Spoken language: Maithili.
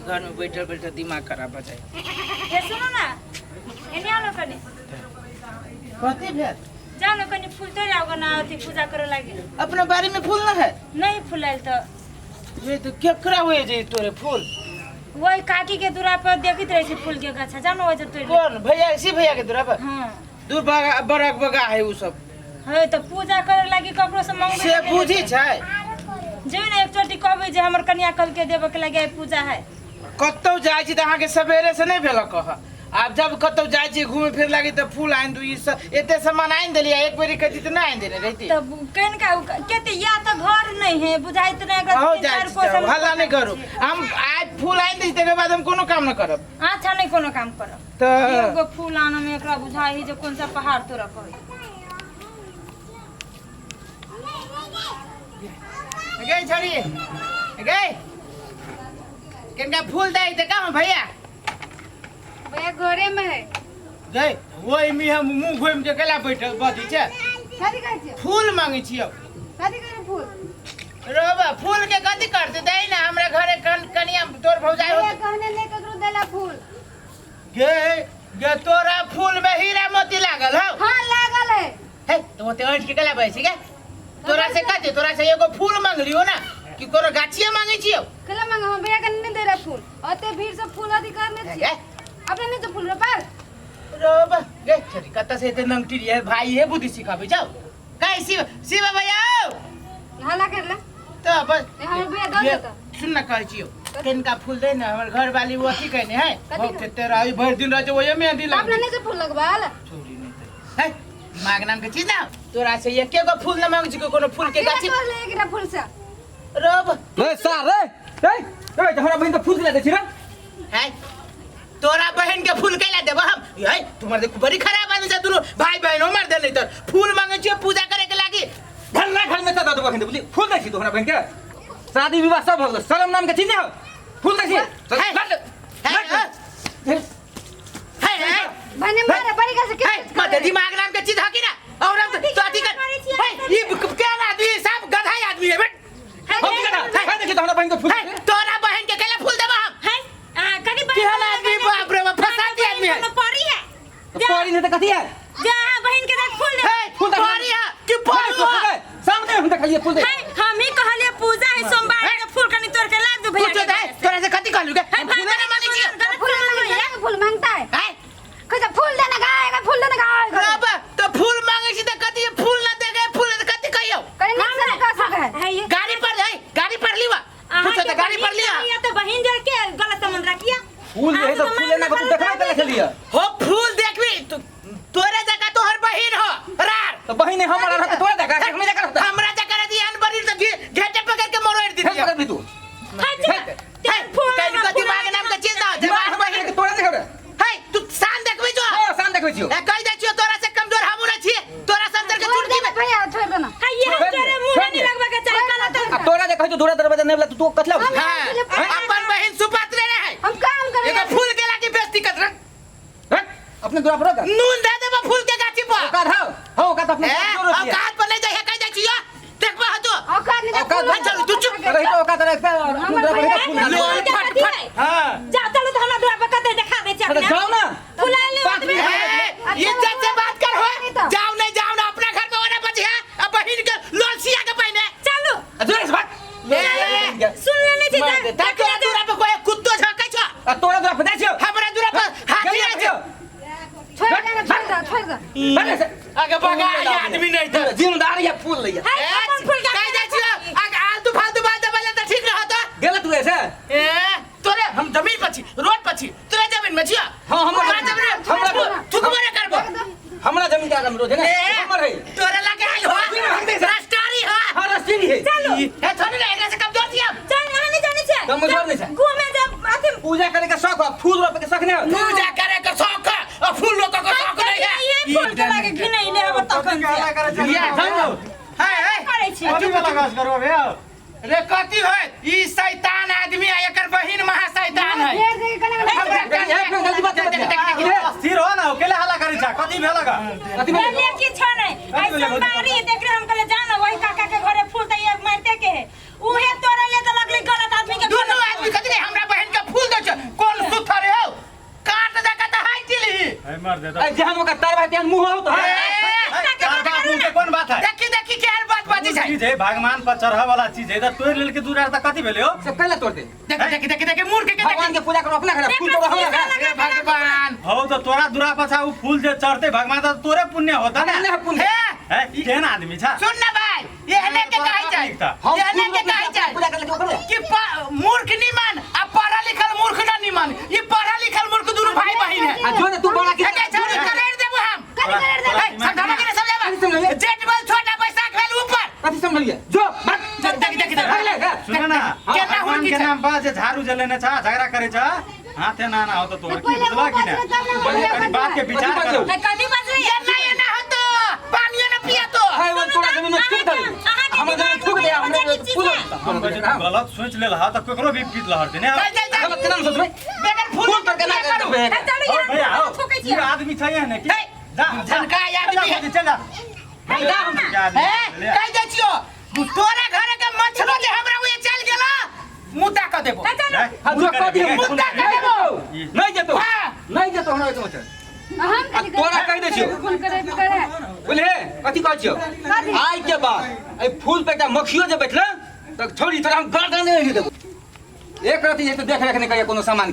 घर में बैठल बैठल दिमाग खराब भऽ जाइ। हे सुनू ना, एने आउ न कनी। कथी भेल? जाउ न कनी फूल तोड़ि आउ ना, अथी पूजा करे लागी। अपना बाड़ी में फूल न है? नहीं फुलायल तऽ। ये तो केकरा हुए जे तोरे फूल? वही काकी के दूरा पर देखैत रहै छी फूल के गाछ, जाउ न ओहि जे तोड़ि। कोन भैया? सी भैया के दूरा पर? हाँ। दूर बगा बड़क बगा है उ सब। है तऽ पूजा करे लागी ककरो से मंगबे से बुझी छै। जेबै ने एक चोटी कहबै जे हमर कनिया कहलकै देबऽ के लागी आइ पूजा है। कतौ जाइ छी तऽ अहाँके सवेरे से नहि भेल कह। आब जब कतौ जाइ छी घूमे फिर लागी तऽ फूल आनि दू, ई सब एते सामान आनि देलियै, एक बेरी कहती तऽ नहि आनि देने रहिती। तब कनिका केते या तऽ घर नहि है बुझाइत नहि अगर अहूँ तीन जाइ चारि छी कोस तऽ हम हल्ला नहि करू। हम आइ फूल आनि दै छी तकर बाद हम कोनो काम नहि करब। अच्छा नहि कोनो काम करब। तऽ एगो फूल आनऽ मे एकरा बुझाइ है जे कोन सा पहाड़ तोड़ऽ कहै। गई छोरी गई, किनका फूल दै तऽ कहाँ भैया? भैया घरे में है। गई ओहि में हम मुंह घुमि के केला बैठल बदी छै। कथी कहै छियै? फूल मांगै छियौ। कथी करै फूल? रोबा फूल के कथी करते? दै ना हमरा घरे कनिया तोर भौजाई भैया होत। कहने नहीं ककरो देला फूल। गे गे तोरा फूल में हीरा मोती लागल हौ? हाँ लागल है। हे तो ओते ऐंठ के केला बैसी गे? तोरा से कथी? तोरा से एगो फूल मांगलियो ना कि कोनो गाछिए मांगै छियौ? केला मांगे हम भैया के नहीं दे रहा फूल। ओते भीड़ से फूल अधिकार नहीं गे। अपने नहीं तो फूल रोपाल। रोबा गे छोरी कत से एते नंगटी रे भाई हे बुद्धि सिखाबै जाओ। काई शिव शिव भैया आओ। हल्ला कर ले। तो बस ए, हमर भैया दऽ ये, देतौ। सुन ना कहै छियौ किनका फूल दे ना हमर घर वाली वो अथी कहने है कथी बहुत तेरा आई भरि दिन रहै छै ओहे मेहंदी अपना लगबै। नहीं से फूल लगवाल। छोरी नहीं तो है दिमाग नाम के चीज ना तोरा से एके गो फूल न मांगै छियौ कोनो फूल के गाछी। तोड़ ले एकटा फूल से। रोब रे सार रे रे रे तऽ हमरा बहिन के फूल दिला दै छी रे। है तोरा बहन के फूल कैला देबो हम? है तुम्हार देखू बड़ी खराब आदमी छै दुनू भाई बहन हो मार देले त फूल मांगै छियौ पूजा करे के लागी। धन्ना घर में तऽ दऽ देबो अखन बुझली। फूल दै छी तू हमरा बहन के? शादी विवाह सब भऽ गेल, शरम नाम के चीज नहि हो। फूल दै छी। है, है, है, है, है। भने मारे बड़ी गाछ के है, मत दिमाग नाम के चीज हकी ना और हम तो अथी कर। है, ई केहन आदमी है? सब गधा आदमी है बे। हम की गधा? है, देखी तऽ हमरा बहन के फूल है, तोरा बहन के कैला फूल देबो हम? है, आ, कनी बहन केहन आदमी बाप रे बाप, फसाती आदमी है। कोनो परी है। परी नहीं तऽ कथी है? जा अहाँ बहन के देख फूल दे। है, फूल दे। परी है कि परू है? सामने हम देखलिए फूल दे। है, हम ही कहलिए पूजा है सोमवार के फूल कनी तोड़ के ला दू भैया पूछो के दे, तोरा से कथी कहलू गे? है, हम फूले ना मांगै छियौ। गलत फूल समझ मांगे लिया। ना, फूल मांगता है। है? कैसे फूल देना गाय, फूल देना गाय। बाबा, तो फूल मांगे छी त कथी फूल ना देगे, फूल त कथी कहियो? कहीं नहीं सर कह सके है। है, ये गाड़ी पर है, गाड़ी पर लीवा। अहाँ पूछो के त गाड़ी पर बहिन लिया। कहैया तऽ बहिन जर के गलत समझ रखिया। फूल जे है तो फूल लेना को तू देखबे केला छलिए। हो फूल देखबी तू तोरे जगह तोहर बहिन हो रार। तो बहिन है हमर रहत तोरा जगह हम जगह रहत। हमरा जगह रहती एहन बड़ी त घेटे पकड़ के मरोड़ हे दी। पकड़ भी तू। है, चुप। हे, फूल कहीं ना, को फूल दिमाग नाम के चीज ना दिमाग जवान हमरा बहिन के तोरा देखबे। हे तू शान देखबी जो। हां शान देखबै छियो। ए कहि दै छियो तोरा से कमजोर हमहूँ नै छियै, तोरा संतर के छोड़ चुटकी देना में। भैया, छोड़ देना। है, ये छोड़ दे, तोरे मुँह छोड़ नहीं दे। लगबा के चाही, गलत आ तोरा जे कहै छौ दूरा दरवाजा नहि वाला तू कथला हम हां, अपन बहिन सुपात्र रहे। हम काम करेंगे। एगो फूल के लागी बेइज्जती कर रख। हट, अपने दूरा पर रख। नून दे देबो फूल के गाछी पर। औकात हौ, हौ औकात अपने ए, जोर दिया। औकात पर नहीं जाइ है, कहि जाइ छियो। देखबा हतो। औकात नहीं औकात फूल चल, तू चुप। रही तो औकात रख अपने दूरा पर रख फूल लो, डाल। फट, फट। हां। जा चलो तो हमरा दूरा पर कते देखा दे छै अरे अपना। जाओ ना। फुलाइ ले पाँच ओतबे। मिनट। ए, इज्जत से बात कर हो। जाओ नहीं जाओ ना अपना घर में होना बची है। अब बहिन के लोलसिया के पहने। चलू। जोर से भाग। ए, सुन लेने छी मार दे। जा। तोरा दूरा पर कोई कुत्तो झकै छौ। आ तोरा दूरा पर जाइ छियो। हमरा दूरा पर हाथी गेलियै जाइ छौ। छोड़ देना, छोड़ दे, छोड़ दे। भाग से। आगे बगा ये आदमी नहीं था। जिम्मेदार या फूल लैया। है, अपन फूल कहि जाइ छियो आगे आलतू फालतू बात दबा त ठीक रहत। गलत हुए से। ए तोरे हम जमीन पर छी, रोड पर छी, तोरे जमीन में छियो। हाँ, हमर तोरा जमीन में हमरा थुकबो रे करबो। हमरा जमीन के आगे में रोड है ना। ए, हमर है। तोरे लगे आइल हो। भाग दे से। राष्ट्रीय हो। हां राष्ट्रीय है। चलू। ए थोड़ी ना एकरा से कमजोर छी हम। जान अहाँ नहीं जानै छियै। कमजोर नहीं छै। घूमे जब अथी पूजा करे के शौक हो, फूल रोपे के शौक नहीं हो। पूजा करे के शौक है और फूल रोपे के शौक नहीं है। ये फूल के लागे घिनैले हब तखन से। ये समझो। है है करै छी। कथी वाला गाछ करबो भैया? रे कथी होय ई शैतान आदमी आ एकर बहिन महा शैतान है। भेज दे कने कने। हमरा एक मिनट जल्दी बात कर। स्थिर हो ना, अकेले हल्ला करै छा, कथी भेल गा? कथी भेल? बोले कि छ नहीं। आई सोमवारी देख रहे हम कहले जाना वही काका के घरे फूल त ये मारते के है। उहे तोड़े ले त लगले गलत आदमी के दुनू आदमी कथी रे हमरा बहिन के फूल दे मार दे ए जेहन ओकर तार भाई तेहन मुंह हो तो तारबा मुंह के कोन बात है? देखी देखी केहन बात बाजी छै। चीज है भगवान पर चढ़े वाला चीज है, त तोड़ लेल के दूर त कथी भेलै हो? से कैला तोड़ दे? देखी देखी देखी देखी मूर्ख के भगवान देखी। के पूजा करो अपना घर फूल तोड़ो हमरा घर। हे भगवान। हौ त तोरा दूरा पछा उ फूल जे चढ़ते भगवान त तोरे पुण्य होता ना। नहीं पुण्य। हे है केहन आदमी छ? सुन ना भाई, एहने के कहै छै, हम एहने के फूल कहै छै पूजा कर ले ओकरे कि मूर्ख निमन आ पढ़ल लिखल मूर्ख न निमन। ई पढ़ल लिखल मूर्ख दुनू भाई बहिन है। आ जो ने तू बड़ा के एके छौरी करेर देबो हम। कथी करेर देबो? ए, समझाबा कि नहीं समझाबा? कथी समझाबा? जेठ बल छोटा बैसाख भेल ऊपर। कथी समझलिए जो भाग। देख देख देख भाग ले गा। सुन ना, केना भगवान हुड़की के छै? नाम पर जे झाड़ू जलेने छ, झगड़ा करे छ, हाथे ना ना हो त तोर की पहिले बुझला कि वो ना? बजले तब ना पहिले हमरा कनी बात के विचार कथी करो। बजलौ? कथी बजलै? एना एना होतो पानियो न पिया तो। हाय वो तोरा जमीन में थूक दे, हमरा जमीन थूक दे, हमरा फूल। हम बजे तू गलत सोच लेल हा त केकरो भी पीत लहरते ने। चल चल चल गलत केना सोचबै? बगैर फूल फूल तोड़ के ना करू। देबै। चलू और भैया यहाँ आओ, थूकै ई छियै। आदमी छै एहने की? हे, जा जा, झनका आदमी है। चल जा। जा हम। हे कहि दै छियो तोरा घर के मछलो जे हमरा उहे चल गेला मुद्दा क देबो। चलू। हाँ, जो कह दिए मुद्दा कह देबो। नहीं जेतो, हाँ। नहीं जेतो हमरा ओहिठाम से। हम कथी तोरा कहि दै छियौ। फोन करे करे बुझले कथी कहै छियौ? आइ के बाद एहि फूल पे एकटा मक्खियो जे बैठल तऽ छोड़ी तोरा हम गर्दन नहि देबो। एक रति जे देख रेख नहि करियै कोनो सामान।